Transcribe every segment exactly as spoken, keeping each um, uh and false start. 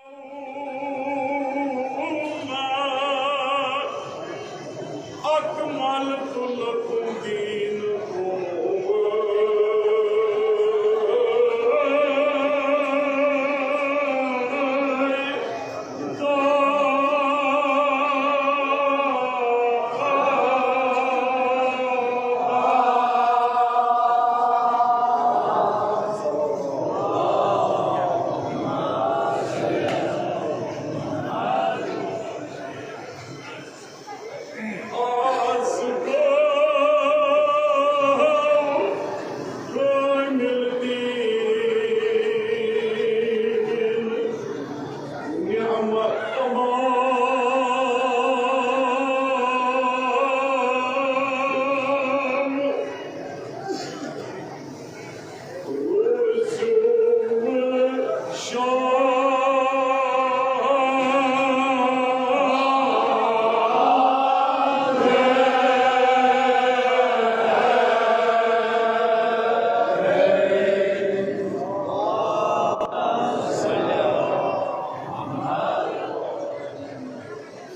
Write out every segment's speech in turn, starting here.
أكملت لكم دينكم.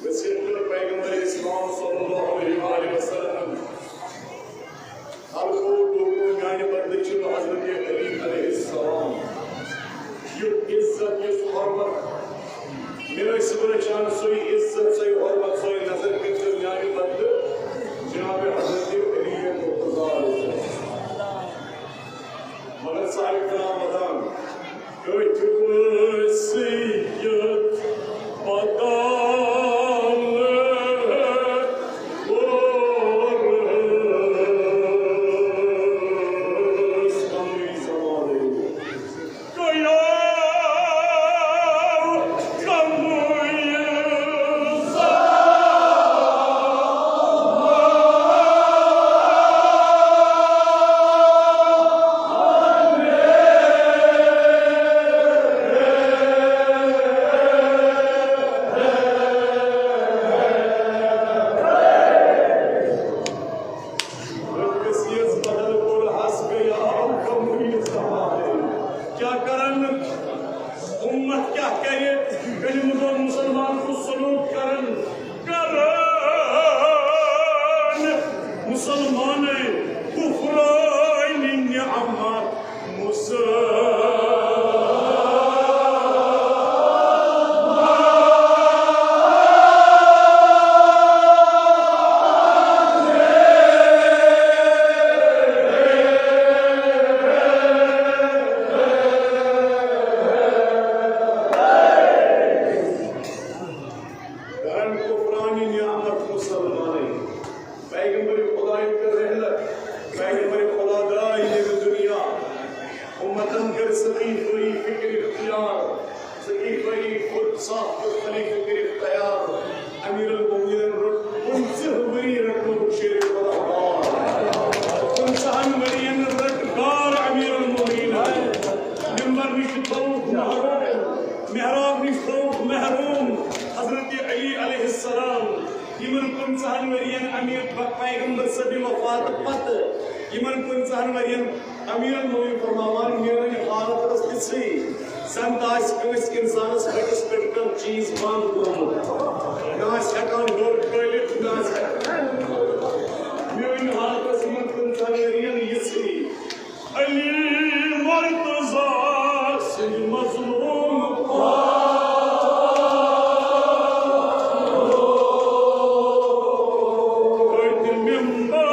وسیلہ پیغمبر اسلام صلی اللہ علیہ وآلہ وسلم۔ ہر کوٹ لوگوں میانہِ بدلہٕ چھُ حضرت علی علیہ السلام۔ یُس عزت، یُس حرمت مےٚ ٲسۍ رچھان، سُے عزت، سُے حرمت، سُے نظر کٔرۍزیو میانہِ بدلہٕ جناب حضرت علی مرتضیٰ علیہ السلام۔ مگر ساروی کھۄتہٕ ودان أتھۍ وصیت بدل کوٚرُس کمٕے زمانَے۔ گٔیو کمٕے زمانَے۔ کیا کرن؟ امت کیا کرِ؟ کلمہ گو مسلمان کو سلوک کرن۔ کرن مسلمان کفران نعمت مسلمان۔ کرن کفران نعمت مسلمانٕے۔ پیغمبر خدایَن کٔر رحلت، پیغمبر خدا درٛاے ییٚمہِ دُنیا۔ اُمتن کٔر سقیفٲیی فکر اختیار، سقیفٲیی خود ساخت خلیفہ کٔرِتھ تیار۔ امیر المومنین روٚٹ پٕنٛژٕہ ؤری رٹنُک شیر خدا بار۔ پٕنٛژٕہن ؤرین رٔٹ بار امیر المومنین۔ ممبر نِش تھوٚوُکھ محراب، محراب نِش تھوٚوُکھ محروم حضرت علی علیہ السلام۔ یِمن پٕنٛژٕہن ؤرین امیر پ-، پیغمبر سٕنٛدِ وفاتہٕ پتہٕ، یِمن پٕنٛژٕہن ؤرین امیر المومنین فرماوان، میٲنۍ حالت ٲس تِژھٕے، زن تہِ آسہِ کٲنٛسہِ انسانس ۂٹِس پٮ۪ٹھ کانٛہہ چیٖز بنٛد کوٚرمُت۔ نہ آسہِ ہٮ۪کان ہیوٚر کھٲلِتھ، نہ آسہِ ہٮ۪کان۔ میٲنۍ حالت ٲس یِمن پٕنٛژٕہن ؤرین یِژھٕے۔ علی مرتضیٰ سٕنٛدۍ مظلوم پٲٹھۍ ممبر۔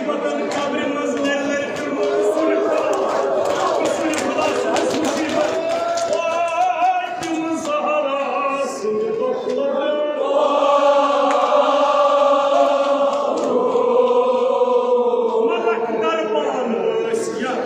وطن قبرِ منٛز لرِ لرِ پھِرمُت رسول خدا، رسول خدا سٕنٛز مصیبت۔ فاطمہ زہرا سٕنٛدِ دۄہ لگٲو۔ ملک دربان ٲسۍ یتھ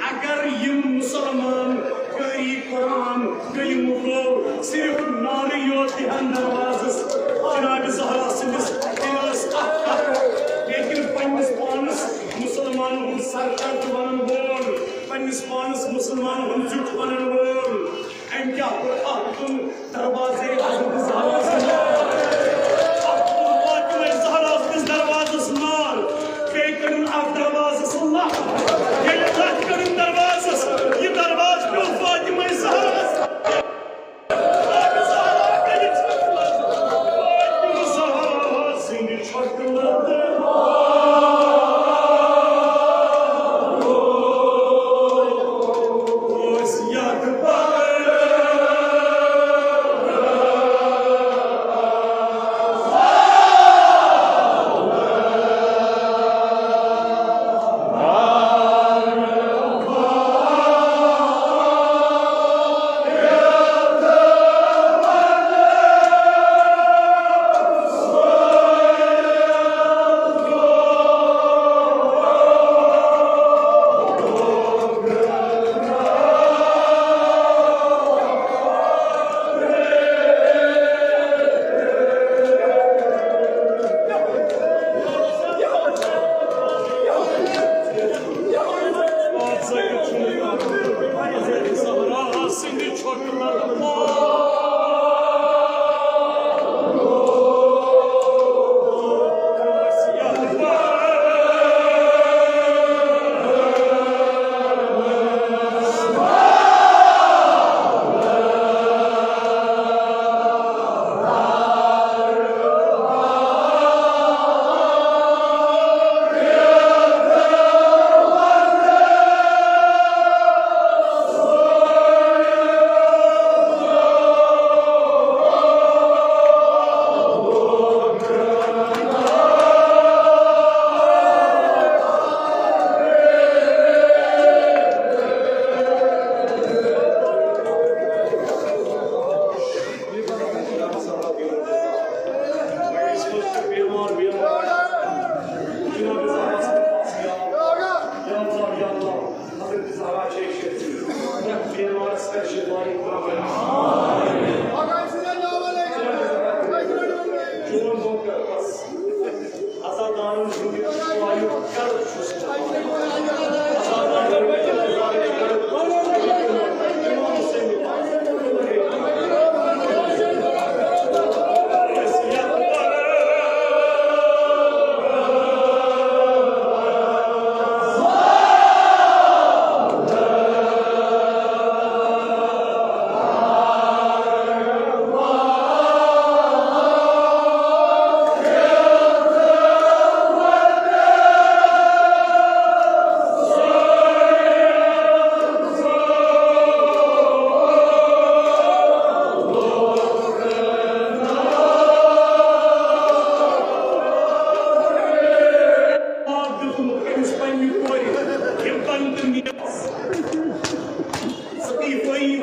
اگر یِم مُسلمان قٲری قرآن گٔیہِ مُغل، صرف نارٕ یوت دِہن دروازس جناب زہرا سٕنٛدِس، تیٚلہِ ٲس اکھ کتھ، لیکن پننِس پانس مُسلمانن ہُنٛد سرکردٕ ونن وول، پننِس پانس مُسلمانن ہُنٛد زیُٹھ ونن وول، أمۍ کیٛاہ کوٚر؟ اکھ دیُتُن دروازے حضرت زہرا سٕنٛدِ، اکھ دیُتُن فاطمہ زہرا سٕنٛدِس دروازس نار، بیٚیہِ کٔرٕن اَتھ دروازس لَتھ۔ ییٚلہِ لَتھ کٔرٕن دروازس، یہِ دروازٕ پیوٚو فاطمہ زہراہَس۔ فاطمہ زہرا کٔرِتھ فاطمہ زہرا سٕنٛدِ چھۄکہٕ لَتہٕ۔ ٲسۍ یَتھ پَتہٕ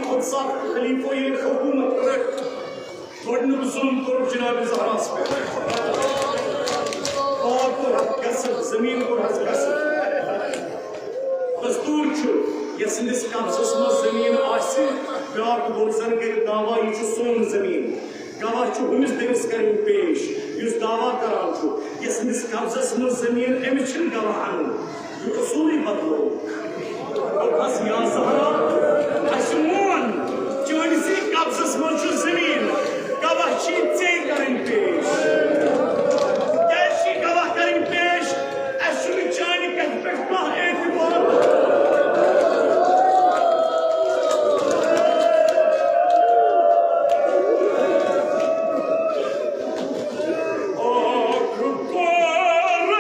خود ساخت خلیفو ییٚلہِ حکوٗمت کٔر، گۄڈٕنیُک ظُلم کوٚرُکھ جناب زہراہَس پٮ۪ٹھ۔ پاک کوٚر حق غصب، زٔمیٖن کوٚر حق غصب۔ دستوٗر چھُ، یَس سٕنٛدِس قبضس منٛز زٔمیٖن آسہِ، بیٛاکھ گوٚو زَن کَرِ دعوا، یہِ چھُ سون زٔمیٖن۔ گواہ چھُ ہُمِس دٔرِس کَرٕنۍ پیش، یُس دعوا کران چھُ، یَس سٕنٛدِس قبضس منٛز زٔمیٖن، أمِس چھِنہٕ گواہ اَنُن۔ یہِ اصوٗلٕے بدلوو۔ دوٚپہَس، یا زہرا، اَسہِ مون، چٲنِسٕے قبضس منٛز چھُ زٔمیٖن، گواہ چھی ژے کرٕنۍ پیش۔ کیٛازِ چھی گواہ کرٕنۍ پیش؟ اَسہِ چھُنہٕ چانہِ کَتھِ پٮ۪ٹھ کانٛہہ اعتبار۔ ٲخ کوٚر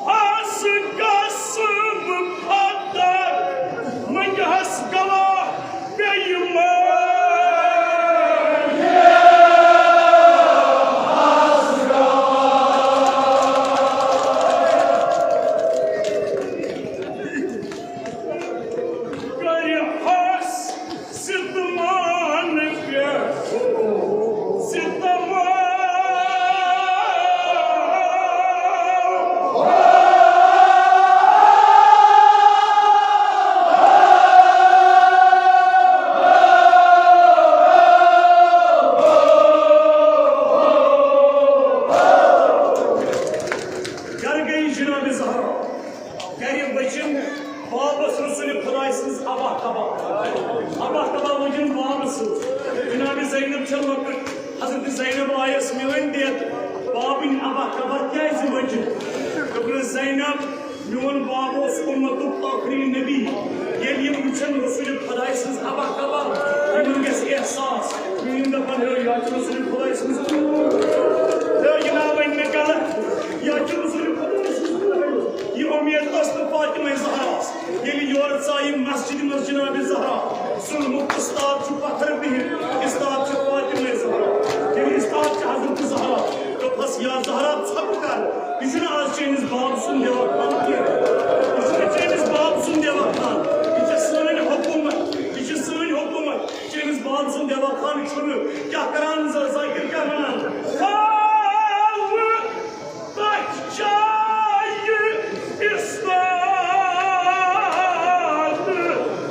ہس قسم پتر، منگہس گواہ بیٚیہِ ماے۔ کرِ ہس ستمان پٮ۪ٹھ ستمان۔ گرٕ گٔیہِ جناب زہرا۔ گرِ ؤچھِن بابس رسول خداے سٕنٛز ابا کبا۔ ابا کبا ؤچھِن بابہٕ سٕنٛز۔ جناب زینب چھےٚ لۄکٕٹ۔ حضرت زینب آیس میٲنۍ دید بابٕنۍ ابا کبا کیازِ ؤچھِن؟ دوٚپنس، زینب، میون باب اوس امتُک ٲخری نبی۔ ییٚلہِ یِم وٕچھن رسول خداے سٕنٛز ابا کبا، یِمن گژھِ احساس۔ یِم دپن، ہے، یا چھُ رسول خداے سٕنٛز۔ ہے، یہِ نا وۄنۍ مےٚ غلط۔ یا چھُ رسول خداے سٕنٛز۔ یہِ اُمید ٲس نہٕ فاطمہ زہراہس۔ ییٚلہِ یورٕ ژایہِ مسجدِ منٛز جناب زہرا، سُہ لوٚگ استاد چھُ پتھر بِہِتھ، استاد چھُ فاطمہ زہرا۔ ییٚلہِ استاد چھُ حضرت زہرا، دوٚپہس، یا زہرا، ژھۄپہٕ کر، یہِ چھُنہٕ آز چٲنِس باب سُنٛد دیوان خان کینٛہہ۔ یہِ چھُنہٕ چٲنِس باب سُنٛد دیوان خان۔ یہِ چھےٚ سٲنۍ حکوٗمت، یہِ چھِ سٲنۍ حکوٗمت۔ چٲنِس باب سُنٛد دیوان خان چھُنہٕ۔ کیٛاہ کران ز-، ذاکر کیٛاہ وَنان؟ ہاو! تَتھ جایہِ استاد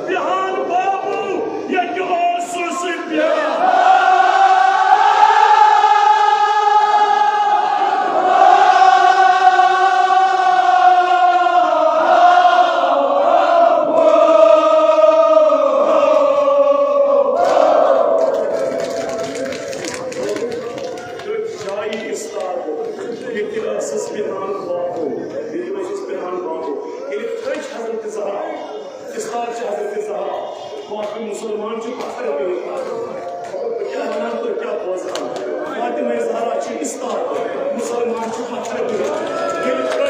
بیہان بابو، ییٚتہِ اوسُس بیہان۔ تٔتھۍ جایہِ استاد، ییٚتہِ ٲسٕس بیہان بابو، ییٚتہِ ٲسٕس بیہان بابو۔ ییٚلہِ تھٔج حضرت زہرا، استاد چھِ حضرت زہرا، باقٕے مُسلمان چھِ پتھر بِہِتھ۔ بہٕ کیٛاہ وَنان تہٕ کیٛاہ بوزان؟ فاطمہ زہرا چھِ استاد، مُسلمان چھِ پتھر بِہِتھ۔ ییٚلہِ